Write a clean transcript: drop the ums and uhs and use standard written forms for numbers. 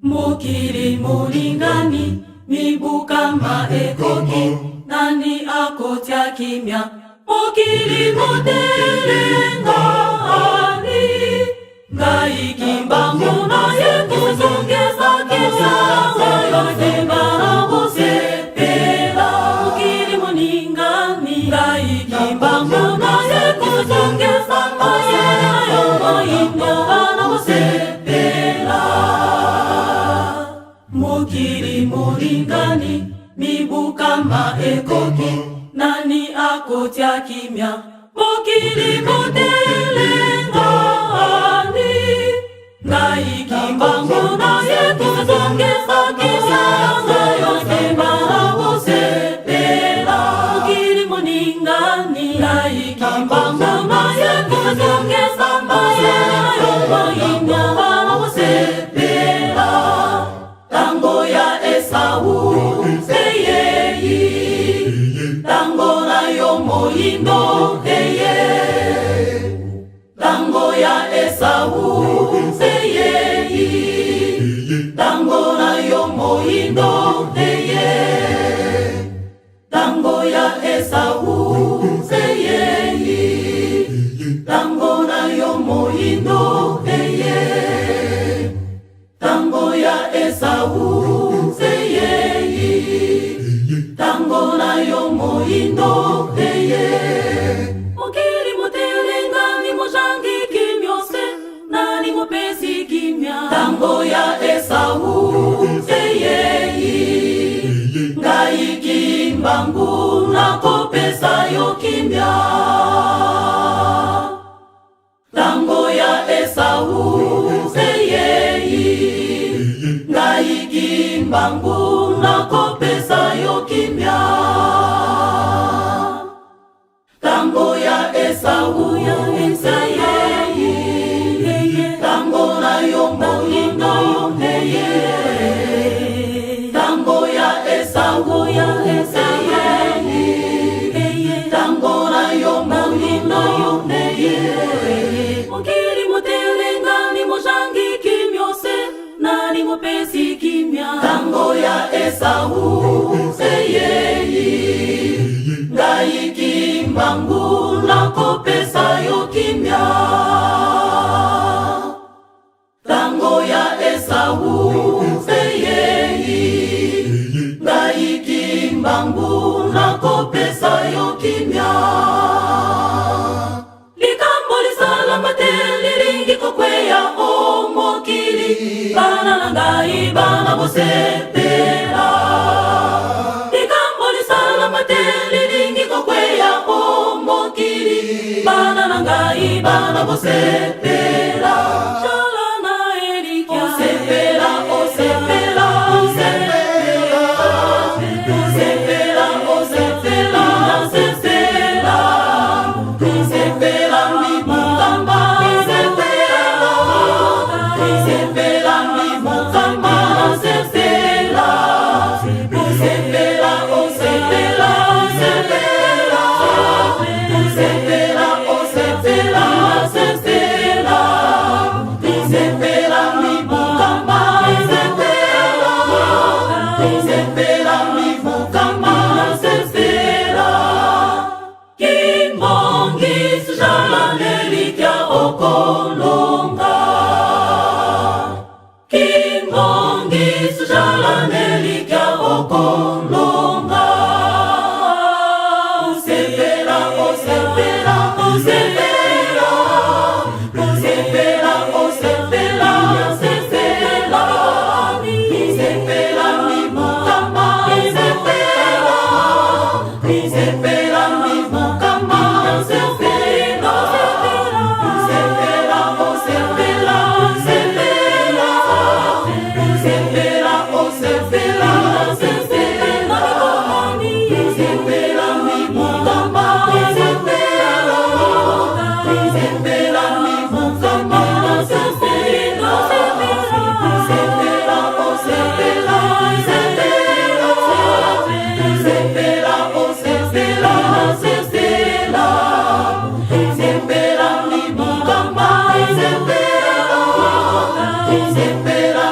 Mokili molingami, mibu kama ekoki, nani akotia kimia? Mokili motelengani, ngai Kimbangu naye kozongisa kimia, oyo nsima na kosepela. Mokili moningami, ngai Kimbangu naye kozongisa kimia, oyo moyindo bana kosepela. Mokili molingani, mibu kama ekoki, nani akotia kimia? Mokili motelengani, ngai Kimbangu naye kozongisa kimia, oyo nsima na kosepela. Mokili moningani, ngai Kimbangu naye kozongisa kimia, oyo moyindo bana kosepela. Tango ya Esau eyei, tango na yo moyindo eye. Tango ya Esau eyei, tango na yo moyindo eye. Tango ya Esau eyei, tango na yo moyindo eye. Tango ya Esau eyei, tango na yo moyindo eye. Mokili motelengani, mozangi kimia se, nani mopesi kimia? Tango ya Esau eyei, ngai Kimbangu nakopesa yo kimia. Tango ya Esau eyei, ngai Kimbangu nakopesa yo kimia. Tango ya Esau eyei, tango na yo moyindo eye. Tango ya Esau eyei, tango na yo moyindo eye. Mokili motelengani, mozangi kimia se, nani mopesi kimia? Tango ya Esau eyei, ngai Kimbangu nakopesa yo kimia. Tango ya Esau eyei, ngai Kimbangu nakopesa yo kimia. Likambo lisalama te lilingi kokweya o mokili, bana na ngai bana bosepela. Likambo lisalama te lilingi kokweya o mokili, bana na ngai bana bosepela. Shala na elikya, osepela, osepela, osepela, osepela, osepela, osepela, osepela, mibukamba, osepela, osepela, mibukamba, osepela, osepela, osepela, osepela, osepela, osepela, osepela, osepela, mibukamba, osepela, osepela, mibukamba, osepela. Kimbanguiste zala n'elikya, okolonga. Kimbanguiste zala n'elikya, okolonga. Osepela, osepela, osepela, osepela, osepela, osepela, osepela, mibukamba, osepela, osepela, mibukamba, osepela, osepela, osepela, osepela, osepela, osepela, osepela, osepela, mibukamba, osepela, osepela, mibukamba, osepela, osepela, osepela, osepela, osepela, osepela, osepela, osepela, mibukamba, osepela, osepela.